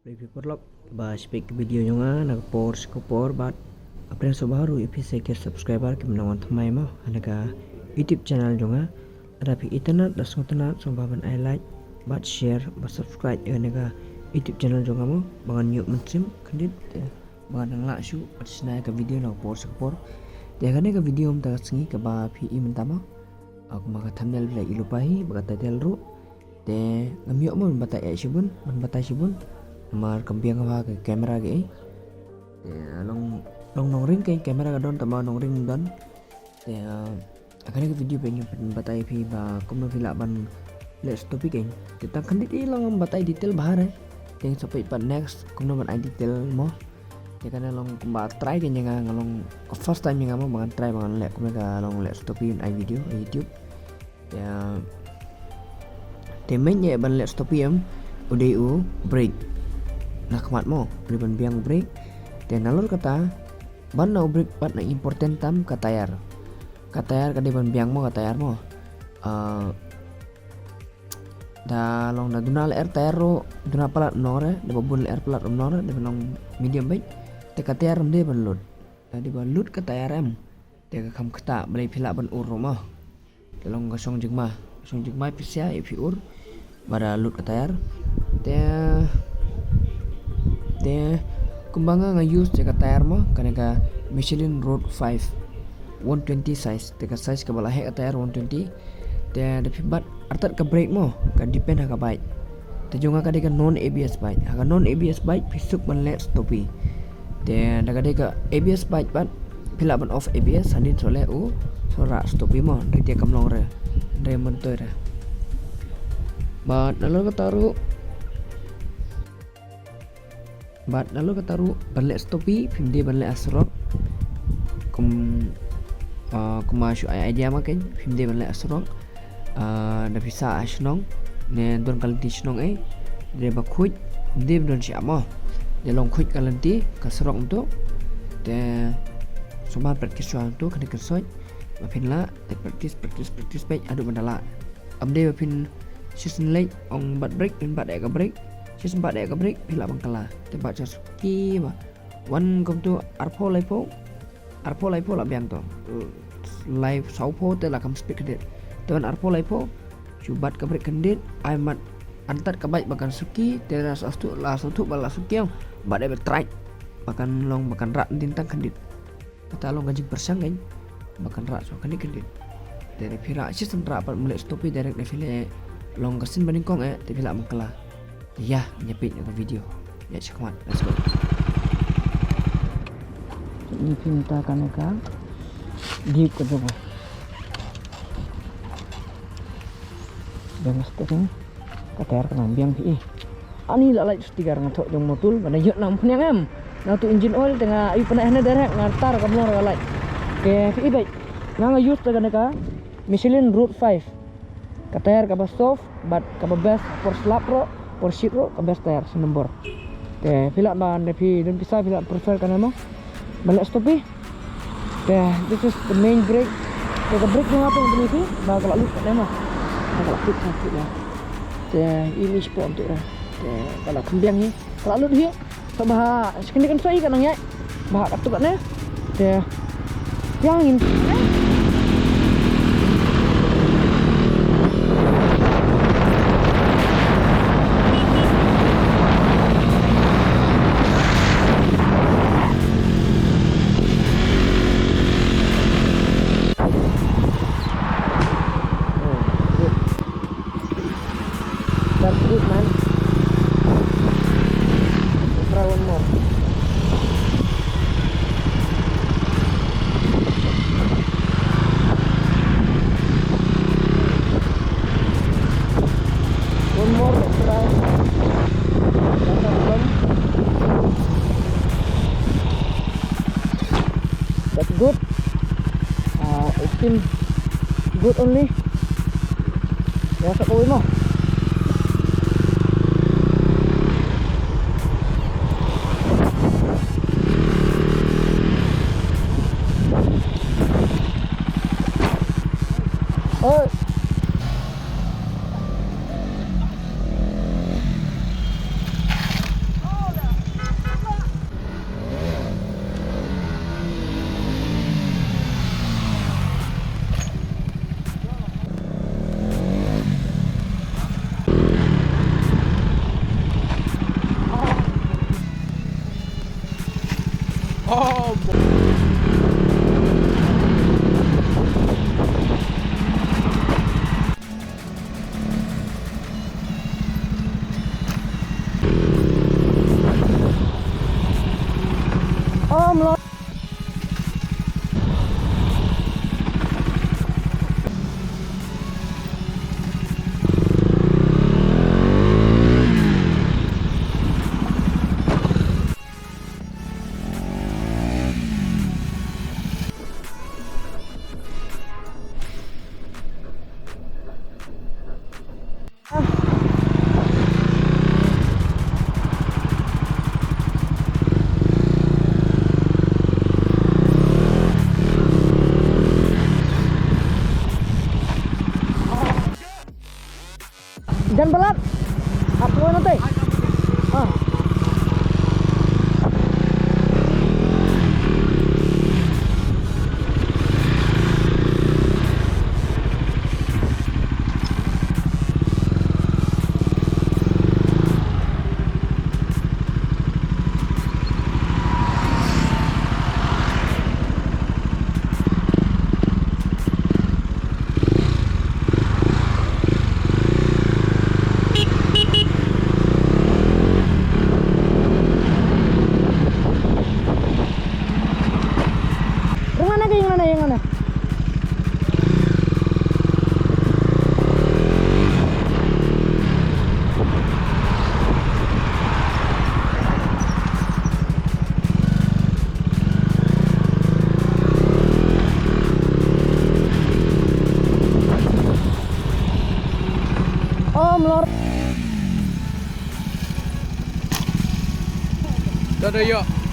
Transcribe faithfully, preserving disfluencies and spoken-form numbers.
Phi paralok ba shu peit ka video jong nga na ka por sha ka por bad nga pdiang sngewbha ruh ïa phi sa ki subscriber kiba nang wan thymmai mo ha kane ka YouTube channel jong nga. Lada phi itynnad, da sngewtynnad, sngewbha ban ai like bad share bad subscribe ïa kane ka YouTube channel jong nga mo, ba ngan ïoh mynsiem khyndiat, eh, ba ngan nang lah shuh ban shna ïa ka video na ka por sha ka por. Te kane ka video mynta ka sngi kaba phi i mynta mo, ah, kumba ka thumbnail phi la i lypa hi bad ka title ruh. Te ngam ïoh mo ban batai shibun, ban batai shibun. Namar kam biang ha ka camera kaei. Te long, long nongring ka camera ka don, tangba nongring don. Te, ah, ha kane ka video phi, ngan batai phi ba kumno phi lah ban leh stoppi kein. Te tang khyndiat i long batai detail bha re. Te sa peit pat next kumno ban ai detail mo. Te kane long kumba try kein jong nga, nga long first time jong nga mo ba ngan try ba ngan leh kumne ka long leh stoppi ban ai video ha YouTube. Te, te main ïa ban leh stoppi em u dei u brake. Na khmat mo u dei ban biang u brake. Te nalor kata ban na u brake pat na important tam ka tyre. Ka tyre ka dei ban biang mo, ka tyre mo. Ah, da long da duna lyer tyre ruh, duna palat ym long re, da ba bun lyer palat ym long re, da ba long medium beit. Te ka tyre ym dei ban lut. Da dei ba lut ka tyre em, te ka kham ktah, balei phi lah ban ur ruh mo. Te long ka shong jingma, shong jingma phi sngewsih ïa phi ur ba da lut ka tyre. Te, te kumba nga, nga use te ka tyre mo, kane ka Michelin Road five, one twenty size. Te ka size kaba la heh ka tyre one twenty. Te da phi bat artat ka brake mo, ka depend ha ka bike. Te jong nga ka dei ka non A B S bike. Ha ka non A B S bike phi suk ban leh stoppi. Te da ka dei ka A B S bike pat phi lah ban off A B S, hadien sa leh u, sa rah stoppi mo, hynrei te kam long re, hynrei myntoi re. Bad nalor kata ruh, bad nalor kata ruh ban leh stoppi phim dei ban leh ha surok. Kum, ah, kumba shu ai idea ma kein, phim dei ban leh ha surok. Ah, da phi sah ha shnong ne don ka lynti shnong, eh, dei ba khuid, dei ba don shi ap mo. Dei long khuid ka lynti, ka surok mynta. Te sngewbha practice shuwa mynta, kane ka soi ba phin lah. Te practice, practice, practice beit haduh ban da lah. Ym dei ba phin shisien leit ong bat brake, phin bat ïa ka brake. Shisien bat ïa ka brake phi lah ban kylla. Te bat sha suki ba wan kumta arphew laiphew, arphew laiphew la biang to. Lai sawphew te la kham speed khyndiat. Te wan arphew laiphew, shu bat ka brake khyndiat, ai mat, artat ka bike ba kan suki, te la sawthuh, la sawthuh ba la suki ong, bat ïa ba trai ba kan long, ba kan rah dien tang khyndiat. Kata long ka jingpyrshang kein ba kan rah shuwa khyndiat khyndiat. Te da phi rah shisien rah pat, ym leh stoppi direct, da phi leh long ka sien ba nyngkong eh, te phi lah ban kylla. Ïa, ngin ïa peit na ka video. Ïa, shakhmat. Let's go. Ni phi mynta kane ka Duke ka jong. Biang ka steering. Ka tyre ka nang biang phi i. Ani la lait sticker nga thoh jong motul, nga ïoh nam pynïang em. Nga tu engine oil te nga ïoh pynïang hane direct nga tar ka mlong ka lait. Ke phi i beit. Nga nga use te kane ka Michelin Road five. Ka tyre kaba soft, bad kaba best, por slap ruh, por shit ruh, ka best tyre, sa nombor. Te, phi lah ban, da phi don pisa, phi lah prefer kane mo. Ban leh stoppi. Te, this is the main brake. Te, ka brake jong nga phi, ba ka la lut kane mo. Ka la lut, ka la lut, ya. Te, ini sport tu, ya. Te, ka la kham biang hi. Ka la lut hi. Sa bha, shi kyndit kan soi ka nang ïaid. Bha katto katne. Te, ïa ngin. That's good, man. Let's try one more. One more, let's try. That's a one. That's good. Uh, it seems good only. Ïa, sa kawei mo. Oi. Jan palat. Ap lo nanti. Ah. Ring mana ke, ring mana, ring mana? Om lor. Dah, dah, ya.